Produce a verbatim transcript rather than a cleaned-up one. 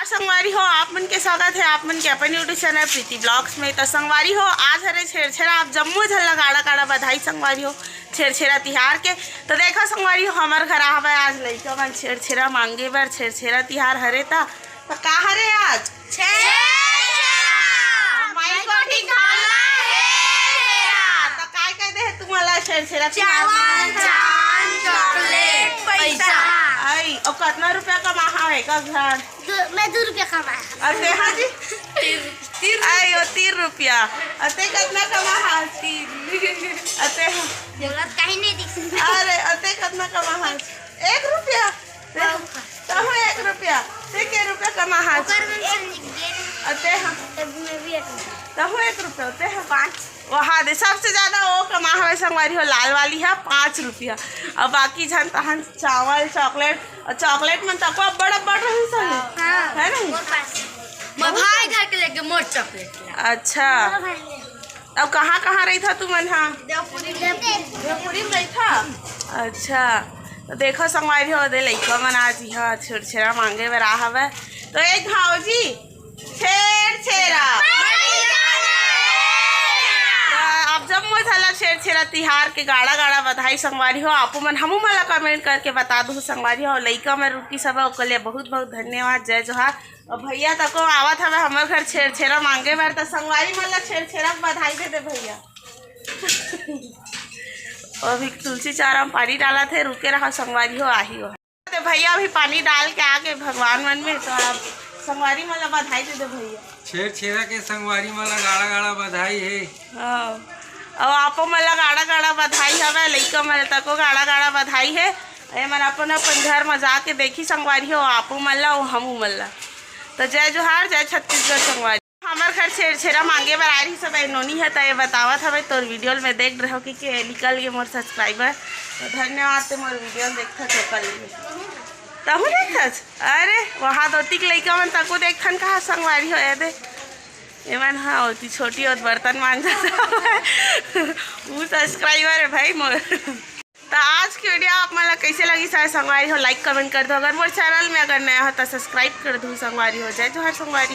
संगवारी हो, आप मन के स्वागत हे आप मन के अपन YouTube चैनल प्रीति ब्लॉग्स में। तो संगवारी हो, आज हरे छेरछेरा, आप जम्मो झन ला गाड़ा गाड़ा बधाई संगवारी हो छेरछेरा तिहार के। तो देखो संगवारी हो, हमर घर आहवय आज लइका मन छेरछेरा मांगे बर। छेरछेरा तिहार हरे, त त का हरे आज? छेरछेरा। माई कोठी घाला हे। त काय काय दे हे तुमन ला छेरछेरा तिहार म? चावल, धान, चॉकलेट, पैसा। आई, अउ कतना रुपया कमा हवे एक झन? दू, मैं दू रुपया कमाए। अउ तेहा जी? तीन, तीन। आई, ओ तीन रुपया। अउ ते कतना कमा हस? तीन। अउ ते ह? बोलत कहीं नहीं दिख। अरे, अउ ते कतना कमा हस? एक रुपया? ते, तहु एक रुपया। ते के रुपया कमा हस? ओकर में से एक। अउ ते ह? तब मैं भी एक रुपया। तहु एक रुपया, ते ह? पाँच। वहा दे, सबसे ज्यादा वो कमा हवे संगवारी हो, लाल वाली ह, पाँच रुपया। अउ बाकी झन तहन चावल, चॉकलेट, अउ चॉकलेट मन तको अब्बड़ अब्बड़ रही सन। हाँ। है नहीं? मोर पास। मोर भाई घर के लेके मोर चॉकलेट ला। अच्छा। मोर भाई ने। अब कहाँ कहाँ रहिथा तुमन हा? देवपुरी। देवपुरी में रहिथा? अच्छा। तो देखो संगवारी हो, दे लइका मन आज इहाँ छेरछेरा मांगे बर आ हवय। तो एक भाव जी, छेरछेरा। त आप जम्मो झन ला छेरछेरा तिहार के गाड़ा गाड़ा बधाई संगवारी हो। आपो मन हमू मन ला कमेंट करके बता दू संगवारी हो। लइका मन रुकी सब ओकर लिए बहुत बहुत धन्यवाद। जय जोहार। अउ भैया तको आवत हवे हमर घर छेरछेरा मांगे बर, त संगवारी मन ला छेरछेरा के बधाई दे दे भैया। अभी तुलसी चारा म पानी डालत हे, रुके रहा संगवारी हो, आही हो। ते भैया अभी पानी डाल के आगे भगवान मन में, तो आप संगवारी मन ला बधाई दे दे भैया। छेरछेरा के संगवारी मन ला गाड़ा गाड़ा बधाई हे। हाँ। अउ आपो मन ला गाड़ा गाड़ा बधाई हवय, लइका मन ला तको गाड़ा गाड़ा बधाई हे। ए मन अपन अपन घर म जाके देखी संगवारी हो, आपो मन ला, अउ हमू मन ला। तो जय जोहार, जय छत्तीसगढ़ संगवारी। हमर घर छेरछेरा मांगे बर आ रही सब, ए नोनी हे, त ए बतावत हवे तोर वीडियो में देख रहो कि के निकल गे मोर सब्सक्राइबर। तो धन्यवाद ते मोर वीडियो देखत हो कल। तहु देखत? अरे, वहाँ दो तीक लइका मन तको देखथन कहा संगवारी हो, ए दे। एमन हा ओती छोटी और बर्तन मांजत हवय। वो सब्सक्राइबर है भाई मोर। त आज के वीडियो आप मन ला कैसे लगी सारे संगवारी हो, लाइक कमेंट कर दो। अगर मोर चैनल में अगर नया हो त सब्सक्राइब कर दो संगवारी हो। जय जोहार संगवारी।